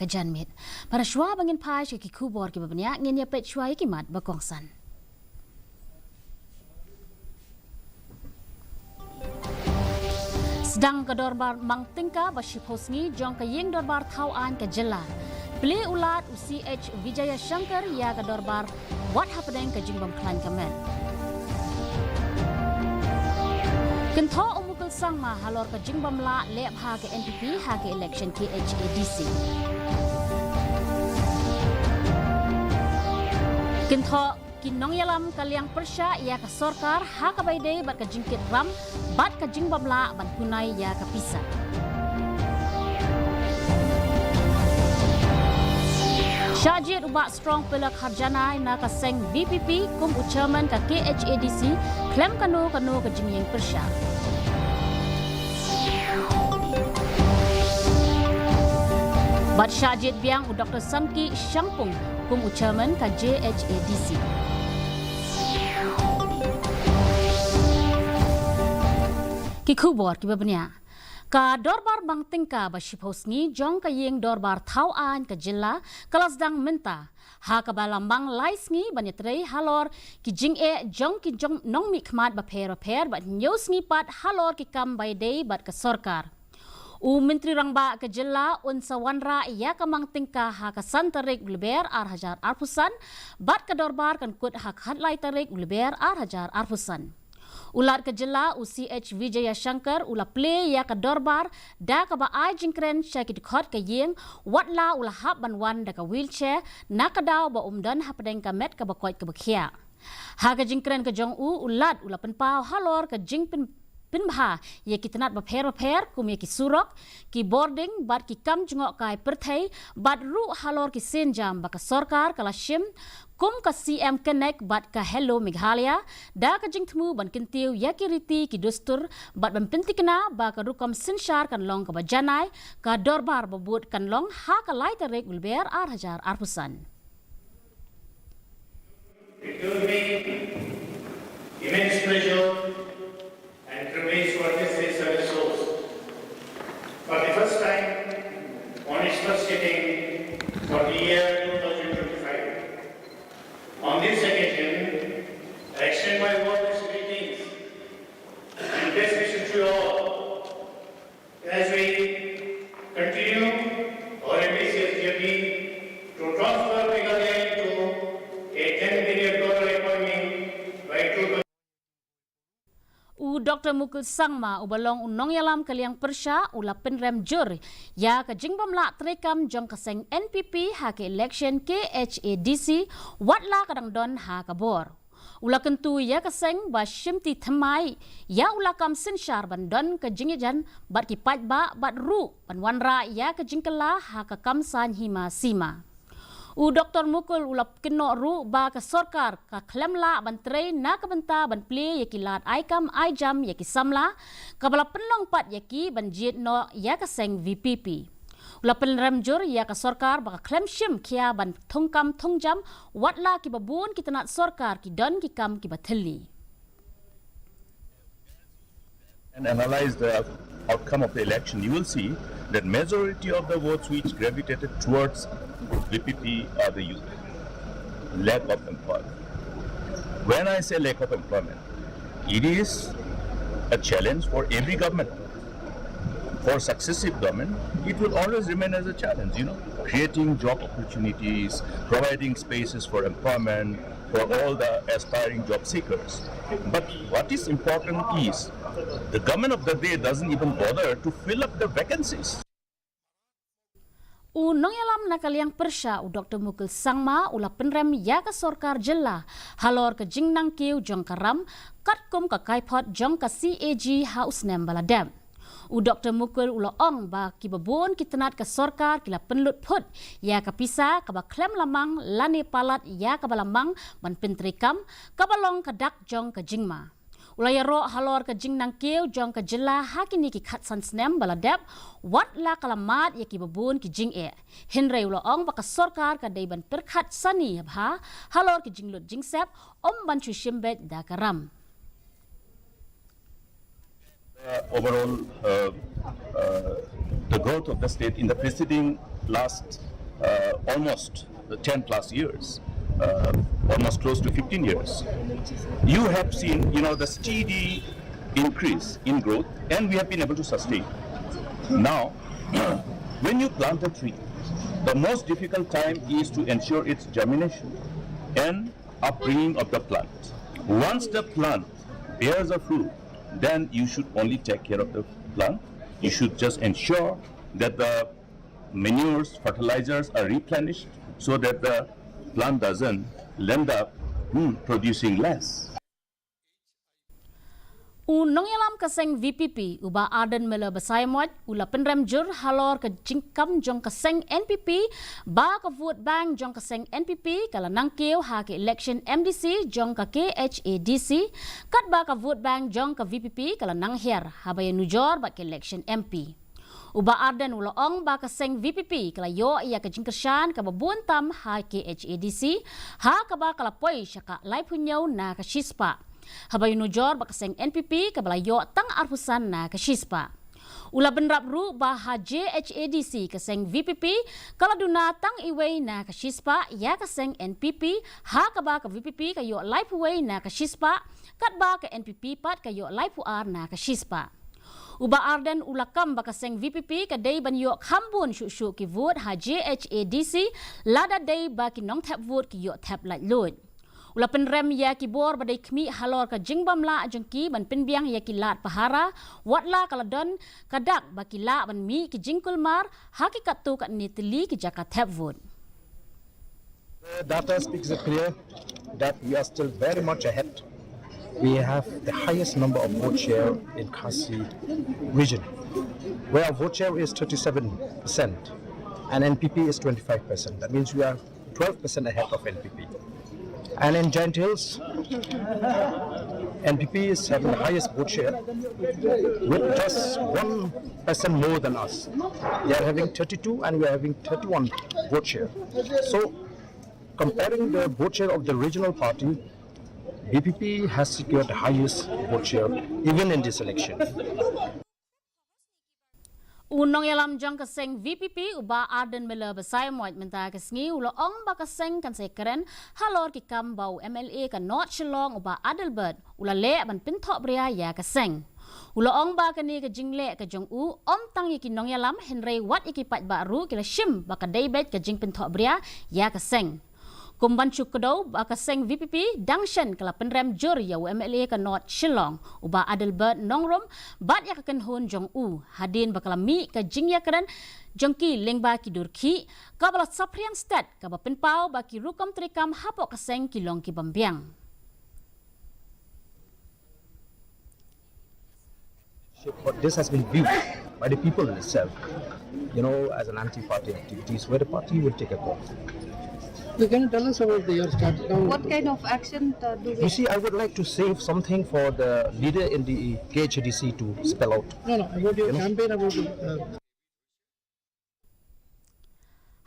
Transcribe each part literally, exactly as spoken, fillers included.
janmiet. Para shuwa ba ngin phai sha ki khubor kiba bniah, ngin ïa peit shuwa ïa ki mat ba kongsan. Sdang ka dorbar mang tyngka ba shiphew sngi jong ka ïing dorbar thaw aiñ ka jylla. Plie u Lat u C H Vijayashankar ïa ka dorbar wat hapdeng ka jingbym khlaiñ ka met. Kynthoh u Mukul Sangma halor ka jingbym lah leh bha ka N P P ha ka election K H A D C. Kynthoh ki nongïalam ka liang pyrshah ïa ka sorkar ha kaba ïadei bad ka jingkit ram bad ka jingbym lah ban kunai ïa ka pisa. Shah jied u Bah Strong Pilak ha janai na ka seng V P P kum u chairman ka K H A D C, khlem kano kano ka jingïeng pyrshah. Bad shah jied biang u Doktor Sangki Shangpung kum u chairman ka J H A D C. Ki khubor kiba bniah. Ka dorbar mang tyngka ba shiphew sngi jong ka ïing dorbar thaw aiñ ka jylla ka la sdang mynta, ha kaba la mang lai sngi ban ïatrei halor ki jingeh jong ki jong nongmihkhmat bapher bapher bad hynñiew sngi pat halor ki kam ba ïadei bad ka sorkar. U Myntri Rangbah ka jylla un sa wanrah ïa ka mang tyngka ha ka san tarik u Lber ar hajar arphew san bad ka dorbar kan kut ha ka khatlai tarik u Lber ar hajar arphew san. U Lat ka jylla u C H Vijayashankar u la plie ïa ka dorbar da kaba ai jingkren sha ki dkhot ka ïing, watla u la hap ban wan da ka wheelchair na ka daw ba um don hapdeng ka met kaba koit kaba khiah. Ha ka jingkren ka jong u, u Lat u la pynpaw halor ka jingpyn pynbha ïa ki tnat bapher bapher kum ïa ki surok, ki bording bad ki kam jngohkai pyrthei bad ruh halor ki sienjam ba ka sorkar ka la shim kum ka C M Connect bad ka Hello Meghalaya, da ka jingthmu ban kyntiew ïa ki riti ki dustur bad ban pynthikna ba ka rukom synshar kan long kaba janai, ka dorbar ba bud kan long ha ka lai tarik u Lber ar hajar arphew san. It gives me immense pleasure and privilege to address this service host for the first time on its first sitting for the year two thousand twenty-five. On this occasion, I extend my warmest greetings and best wishes to you all as we continue our ambitious journey to transform Meghalaya into a ten billion dollar economy by two thousand. U Doktor Mukul Sangma, uba long u nongïalam ka liang pyrshah, u la pynrem jur ïa ka jingbym lah treikam jong ka seng N P P ha ka election K H A D C, watla ka dang don ha ka bor. U la kyntu ïa ka seng ba shimti thymmai ïa u lakam synshar ban don ka jingïajan bad ki paidbah bad ruh ban wanrah ïa ka jingkylla ha ka kam saiñ hima sima. U Doktor Mukul u la kynnoh ruh ba ka sorkar ka khlem lah ban trei na ka bynta ban plie ïa ki lad ai kam ai jam ïa ki samla, kaba la pynlong pat ïa ki ban jied noh ïa ka seng V P P. U la pynrem jur ïa ka sorkar ba ka khlem shim khia ban thung kam thung jam, watla kiba bun ki tnat sorkar ki don ki kam kiba thylli. And analyze the outcome of the election, you will see that majority of the votes which gravitated towards V P P are the youth. Lack of employment. When I say lack of employment, it is a challenge for every government. For successive government, it will always remain as a challenge, you know, creating job opportunities, providing spaces for employment for all the aspiring job seekers. But what is important is the government of the day doesn't even bother to fill up the vacancies. U nongïalam na ka liang pyrshah u Doktor Mukul Sangma u la pynrem ïa ka sorkar jylla halor ka jingnangkiew jong ka ram katkum ka kaiphod jong ka C A G ha u snem ba la dep. U Doktor Mukul u la ong ba kiba bun ki tnat ka sorkar ki la pynlut phut ïa ka pisa kaba khlem la mang lane palat ïa kaba la mang ban pyntreikam, kaba long ka dak jong ka jingma. U la ïaroh halor ka jingnangkiew jong ka jylla ha kine ki khatsan snem ba la dep, watla ka la mad ïa kiba bun ki jingeh. Hynrei u la ong ba ka sorkar ka dei ban pyrkhat sani bha halor ki jinglut jingsep, ym ban shu shim beit da ka ram. Uh, overall, uh, uh, the growth of the state in the preceding last uh, almost ten plus years, uh, almost close to fifteen years, you have seen, you know, the steady increase in growth, and we have been able to sustain. Now, when you plant a tree, the most difficult time is to ensure its germination and upbringing of the plant. Once the plant bears a fruit, then you should only take care of the plant. You should just ensure that the manures, fertilizers are replenished so that the plant doesn't end up, hmm, producing less. U nongïalam ka seng V P P, u Bah Ardent Miller Basaiawmoit, u la pynrem jur halor ka jingkam jong ka seng N P P, ba ka vote bank jong ka seng N P P ka la nang kiew ha ka election M D C jong ka K H A D C, katba ka vote bank jong ka V P P ka la nang hiar haba ïanujor bad ka election M P. U Bah Ardent u la ong ba ka seng V P P ka la ïoh ïa ka jingkyrshan kaba bun tam ha K H A D C, ha kaba ka la poi sha ka laiphew hynñiew na ka shispah. Haba ïanujor bad ka seng N P P kaba la ïoh tang arphew san na ka shispah. U la bynrap ruh ba ha J H A D C ka seng V P P ka la duna tang iwei na ka shispah ïa ka seng N P P, ha kaba ka V P P ka ïoh laiphew wei na ka shispah, katba ka N P P pat ka ïoh laiphew ar na ka shispah. U Bah Ardent u la kam ba ka seng V P P ka dei ban ïoh kham bun shuh shuh ki vote ha J H A D C, lada dei ba ki nongthep vote ki ïoh thep laitluid. U la pynrem ïa ki bor ba dei khmih halor ka jingbym lah jong ki ban pynbiang ïa ki lad pahara, watla ka la don ka dak ba ki lah ban mih ki jingkulmar ha ki katto katne tylli ki jaka thep vote. The data speaks it clear that we are still very much ahead. We have the highest number of vote share in Khasi region, where our vote share is thirty-seven percent and N P P is twenty-five percent. That means we are twelve percent ahead of N P P. And in Jaintia Hills, N P P is having the highest vote share with just one percent more than us. They are having thirty-two and we are having thirty-one vote share. So, comparing the vote share of the regional party, V P P has secured the highest vote share even in this election. U nongïalam jong ka seng V P P u Bah Ardent Miller Basaiawmoit mynta ka sngi u la ong ba ka seng kan sa ïakren halor ki kam ba u M L A ka North Shillong u Bah Adelbert u la leh ban pynthohbria ïa ka seng. U la ong ba kane ka jingleh ka jong u ym tang ïa ki nongïalam hynrei wat ïa ki paidbah ruh ki la shim ba ka dei beit ka jingpynthohbria ïa ka seng. Kum ban shu kdew ba ka seng V P P dang shen ka la pynrem jur ïa u M L A ka North Shillong u Bah Adelbert Nongrum bad ïa ka kynhun jong u hadien ba ka la mih ka jingïakren jong ki lyngba ki dur khih kaba la saphriang stet kaba pynpaw ba ki rukom treikam hapoh ka seng ki long ki bym biang. But this has been viewed by the people itself, you know, as an anti-party activities where the party will take a call. So can you tell us about the, your strategy? What kind of action uh, do we You see, I would like to save something for the leader in the K H A D C to spell out. No, no, about your campaign about. Uh,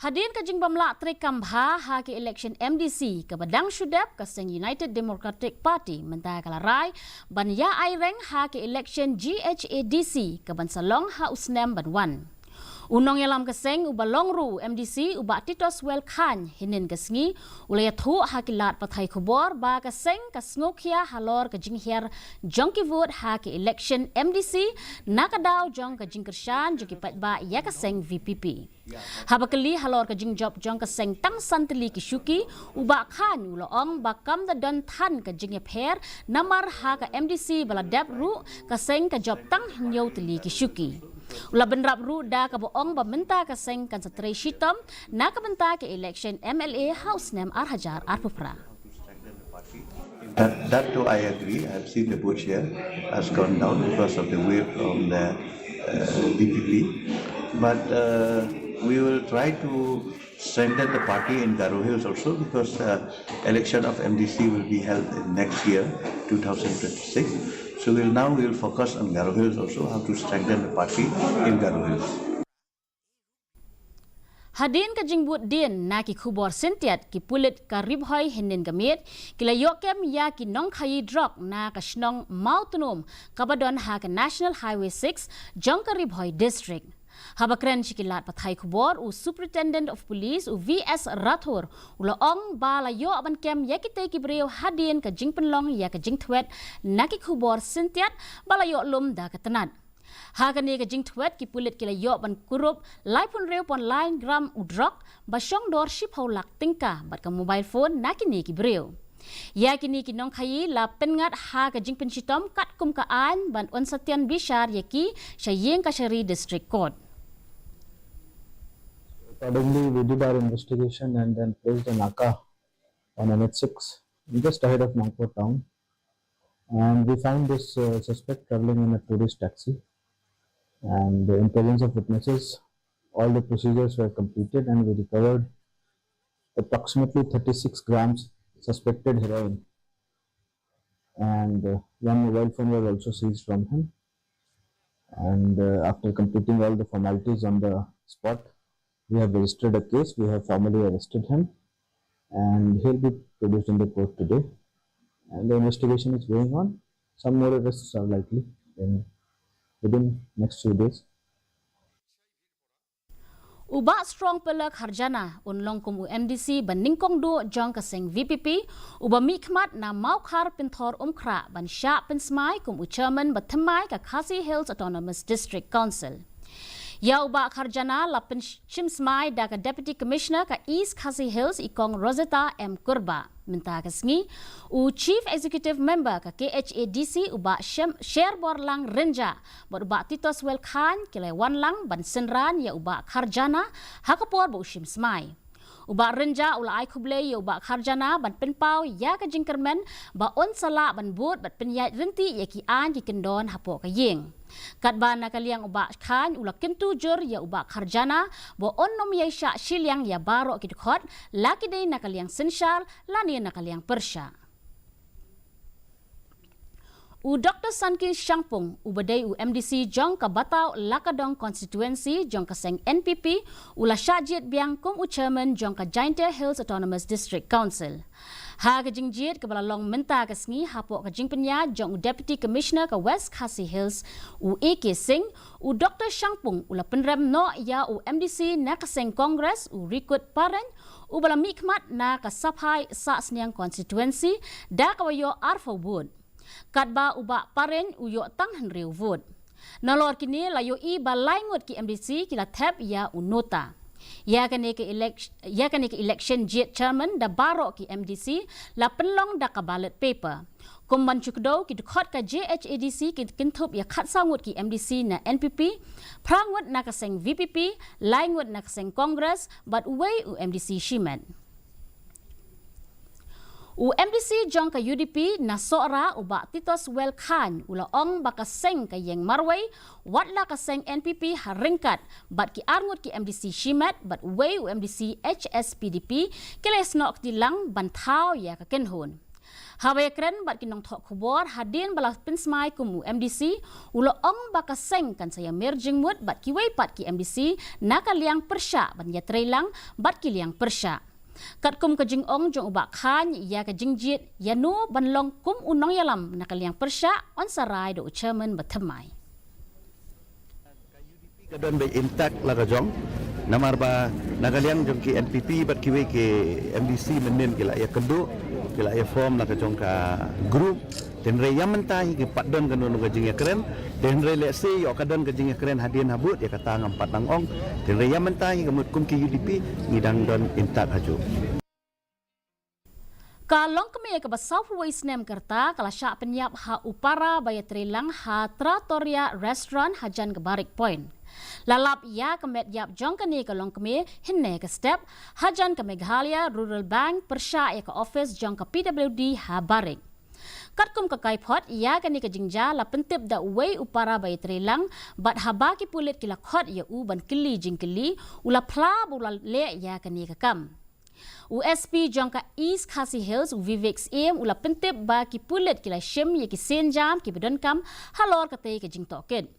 Hadien ka jingbym lah treikam bha ha ki election M D C kaba dang shu dep, ka seng United Democratic Party mynta ka la rai ban ïa aireng ha ki election G H A D C kaban sa long ha u snem ban wan. U nongïalam ka seng uba long ruh u M D C u Bah Titoswell Chyne hynnin ka sngi u la ïathuh ha ki lad pathai khubor ba ka seng ka sngewkhia halor ka jinghiar jong ki vote ha ki election M D C na ka daw jong ka jingkyrshan jong ki paidbah ïa ka seng V P P. Haba kylli halor ka jingjop jong ka seng tang san tylli ki shuki, u Bah Chyne u la ong ba kam da don than ka jingïapher namar ha ka M D C ba la dep ruh ka seng ka jop tang hynñiew tylli ki shuki. U la bynrap ruh da kaba ong ba mynta ka seng kan sa trei shitom na ka bynta ka election M L A ha u snem ar hajar arphew phra. That, that too I agree. I've seen the vote share has gone down because of the wave from the uh, V P P. But uh, we will try to strengthen the party in Garo Hills also because the election of M D C will be held in next year, two thousand twenty-six. So we'll now we'll focus on Garo Hills also, how to strengthen the party in Garo Hills. Hadien ka jingbud dien na ki khubor syntiat, ki pulit ka Ri Bhoi hynnin ka miet ki la ïoh kem ïa ki nongkhaïi drok na ka shnong Mawtnum kaba don ha ka National Highway six jong ka Ri Bhoi District. Haba kren sha ki lad pathai khubor, u Superintendent of Police, u V S Rathore, u la ong ba la ïoh ban kem ïa kitei ki briew hadien ka jingpynlong ïa ka jingthwet na ki khubor syntiat ba la ïoh lum da ka tnat. Ha kane ka jingthwet, ki pulit ki la ïoh ban kurup laiphew hynriew point lai gram u drok ba shong dor shiphew lak tyngka bad ka mobile phone na kine ki briew. Ïa kine ki nongkhaïi la pynngat ha ka jingpynshitom katkum ka aiñ ban yn sa tian bishar ïa ki sha ïing kashari District Court. Accordingly, we did our investigation and then placed a naka on N H six just ahead of Nongpoh town. And we found this uh, suspect traveling in a tourist taxi. And in presence of witnesses, all the procedures were completed and we recovered approximately thirty-six grams suspected heroin. And uh, one mobile phone was also seized from him. And uh, after completing all the formalities on the spot, we have registered a case, we have formally arrested him, and he'll be produced in the court today. And the investigation is going on. Some more arrests are likely in within next few days. U Bah Strong Pela Kharjana un long kum u M D C ba nyngkong duh jong ka seng V P P, uba mihkhmat na Mawkhar Pynthor Umkhrah ban shah pynsmai kum u chairman ba thymmai ka Khasi Hills Autonomous District Council. Ïa u Bah Kharjana la pynshim smai da ka Deputy Commissioner ka East Khasi Hills, i Kong Rosetta M Kurbah. Mynta ka sngi, u Chief Executive Member ka K H A D C, u Bah Shem-, Sherborlang Rynjah bad u Bah Titos Welkhan ki la wan lang ban synran ïa u Bah Kharjana ha ka por ba u shim smai. U Bah Rynjah u la ai khublei ïa u Bah Kharjana ban pynpaw ïa ka jingkyrmen ba un sa lah ban bud bad pynïaid rynti ïa ki aiñ ki kyndon hapoh ka ïing. Katba na ka liang u Bah Khan u la kyntu jur ïa u Bah Kharjana ba un ym ïai shah shiliang ïa baroh ki dkhot, la ki dei na ka liang synshar lane na ka liang pyrshah. U Doktor Sanki Shangpung, uba dei u M D C jong ka Batau Lakadong Constituency jong ka seng N P P, u la shah jied biang kum u chairman jong ka Jaintia Hills Autonomous District Council. Ha ka jingjied kaba la long mynta ka sngi hapoh ka jingpynïaid jong u Deputy Commissioner ka West Khasi Hills, u A K Singh, u Doktor Shangpung u la pynrem noh ïa u M D C na ka seng Congress, u Rikut Pareng, uba la mihkhmat na ka Saphai Sahsniang Constituency da kaba ïoh arphew vote. Katba u Bah Pareng u ïoh tang hynriew vote. Nalor kine la ïohi ba lai ngut ki M D C ki la thep ïa u nota. Ïa kane ka elec-, ïa kane ka election jied chairman da baroh ki M D C la pynlong da ka ballot paper. Kum ban shu kdew, ki dkhot ka J H A D C ki kynthup ïa khatsaw ngut ki M D C na N P P, phra ngut na ka seng V P P, lai ngut na ka seng Congress bad uwei u M D C shimet. U M D C jong ka U D P na Sohra, u Bah Titos Welkhan, u la ong ba ka seng ka ïeng marwei, wat la ka seng N P P ha ryngkat bad ki ar ngut ki M D C shimet bad uwei u M D C H S P D P, ki la ïasnoh kti lang ban thaw ïa ka kynhun. Haba ïakren bad ki nongthoh khubor hadien ba la pynsmai kum u M D C, u la ong ba ka seng kan sa ïamir jingmut bad kiwei pat ki M D C na ka liang pyrshah ban ïatreilang bad ki liang pyrshah. Katkum ka jingong jong u Bah Khan ïa ka jingjied ïano ban long kum u nongïalam na ka liang pyrshah, yn sa rai da u chairman ba thymmai. Ka don ba intact la ka jong. Namar ba na ka liang jong ki N P P bad kiwei ki M D C mynnin ki la ïakynduh, ki la ïaform la ka jong ka group. Te hynrei ïa mynta hi ki pat don kano kano ka jingïakren. Te hynrei lehse ïoh ka don ka jingïakren hadien habud, ïa kata ngam pat nang ong. Te hynrei ïa mynta hi ka mut kum ki U D P ngi dang don intact hajuh. Ka longkmie kaba sawphew wei snem ka rta ka la shah pynïap ha u para ba ïatreilang ha Trattoria Restaurant hajan ka Barik Point. La lap ïa ka met ïap jong kane ka longkmie hynne ka step hajan ka Meghalaya Rural Bank pyrshah ïa ka office jong ka P W D ha Barik. Katkum ka kaiphod ïa kane ka jingjia la pyntip da uwei u para ba ïatreilang, bad haba ki pulit ki la khot ïa u ban kylli jingkylli, u la phla ba u la leh ïa kane ka kam. U S P jong ka East Khasi Hills, u Vivek Syiem, u la pyntip ba ki pulit ki la shim ïa ki sienjam kiba donkam halor katei ka jingtohkit.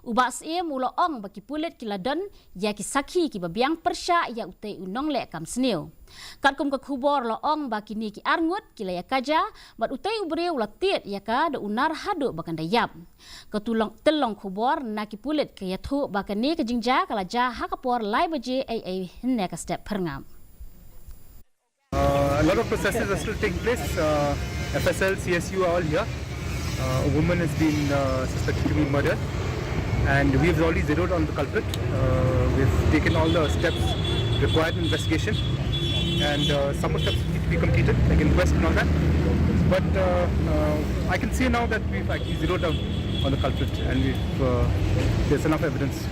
U Bah Syiem u la ong ba ki pulit ki la don ïa ki sakhi kiba biang pyrshah ïa utei u nongleh kam sniew. Katkum ka khubor la ong ba kine ki arngut ki la ïa kaja bad utei u briew u la tied ïa ka da u nar haduh ba kan da ïap. Ka tyllong, tyllong khubor na ki pulit ka ïathuh ba kane ka jingjia ka la jia ha ka por lai baje eiei hynne ka step phyrngap. Uh, a lot of processes are still taking place. Uh, F S L, C S U are all here. Uh, a woman has been uh, suspected to be murdered, and we've already zeroed on the culprit. Uh, we've taken all the steps required in investigation, and uh, some more steps need to be completed, like inquest and all that. But uh, uh, I can say now that we've actually zeroed down on the culprit, and we've uh, there's enough evidence.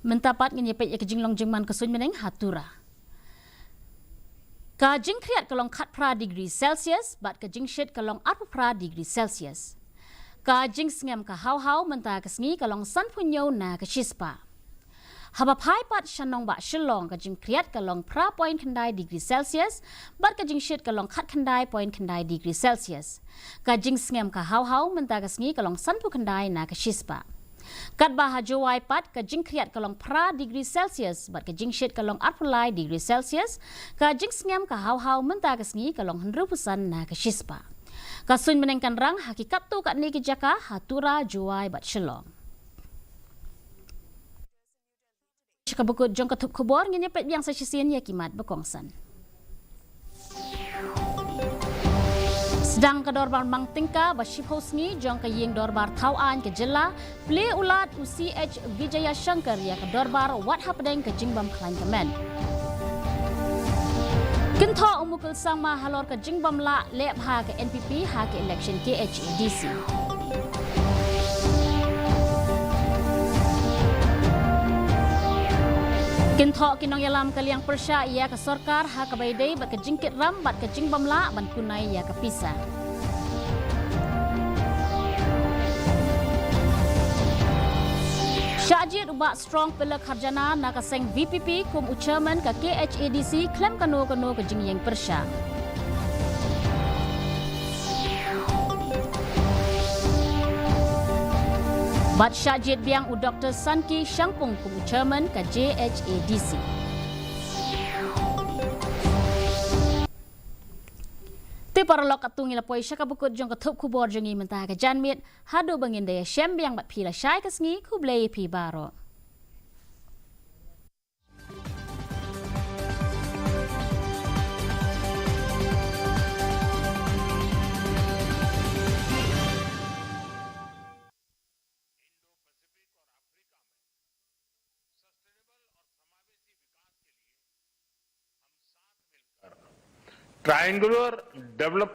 Mynta pat ngin ïa peit ïa ka jinglong jingman ka suiñ bneng ha Tura. Ka jingkhriat ka long khatphra degree Celsius bad ka jingshit ka long arphew phra degree Celsius. Ka jingsngem ka hawhaw mynta ka sngi ka long sanphew hynñiew na ka shispah. Haba phai pat sha nongbah Shillong, ka jingkhriat ka long phra point khyndai degree Celsius bad ka jingshit ka long khatkhyndai point khyndai degree Celsius. Ka jingsngem ka hawhaw mynta ka sngi ka long sanphew khyndai na ka shispah. Katba ha Jowai pat ka jingkhriat ka long phra degree Celsius bad ka jingshit ka long arphew lai degree Celsius. Ka jingsngem ka hawhaw mynta ka sngi ka long hynriewphew san na ka shispah. Ka suiñ bneng kan rang ha ki katto katne ki jaka ha Tura, Jowai bad Shillong. Sha kaba kut jong ka thup khubor ngin ïa peit biang sa shisien ïa ki mat ba kongsan. Sdang ka dorbar mang tyngka ba shiphew sngi jong ka ïing dorbar thaw aiñ ka jylla, plie u Lat u C H Vijayashankar ïa ka dorbar wat hapdeng ka jingbym khlaiñ ka met. Kynthoh u Mukul Sangma halor ka jingbym lah leh bha ka N P P ha ka election K H A D C. Kynthoh ki nongïalam ka liang pyrshah ïa ka sorkar ha kaba ïadei bad ka jingkit ram bad ka jingbym lah ban kunai ïa ka pisa. Shah jied u Bah Strong Pylllek Kharjana na ka seng V P P kum u chairman ka K H A D C khlem kano kano ka jingïeng pyrshah. Bad shah jied biang u Doktor Sanki Shangpung kum u chairman ka J H A D C. Te paralok, katto ngi la poi sha kaba kut jong ka thup khubor jong ngi mynta ka janmiet. Haduh ba ngin da ïashem biang bad phi lashai ka sngi, khublei ïa phi baroh. ट्रायंगुलर डेवलपमेंट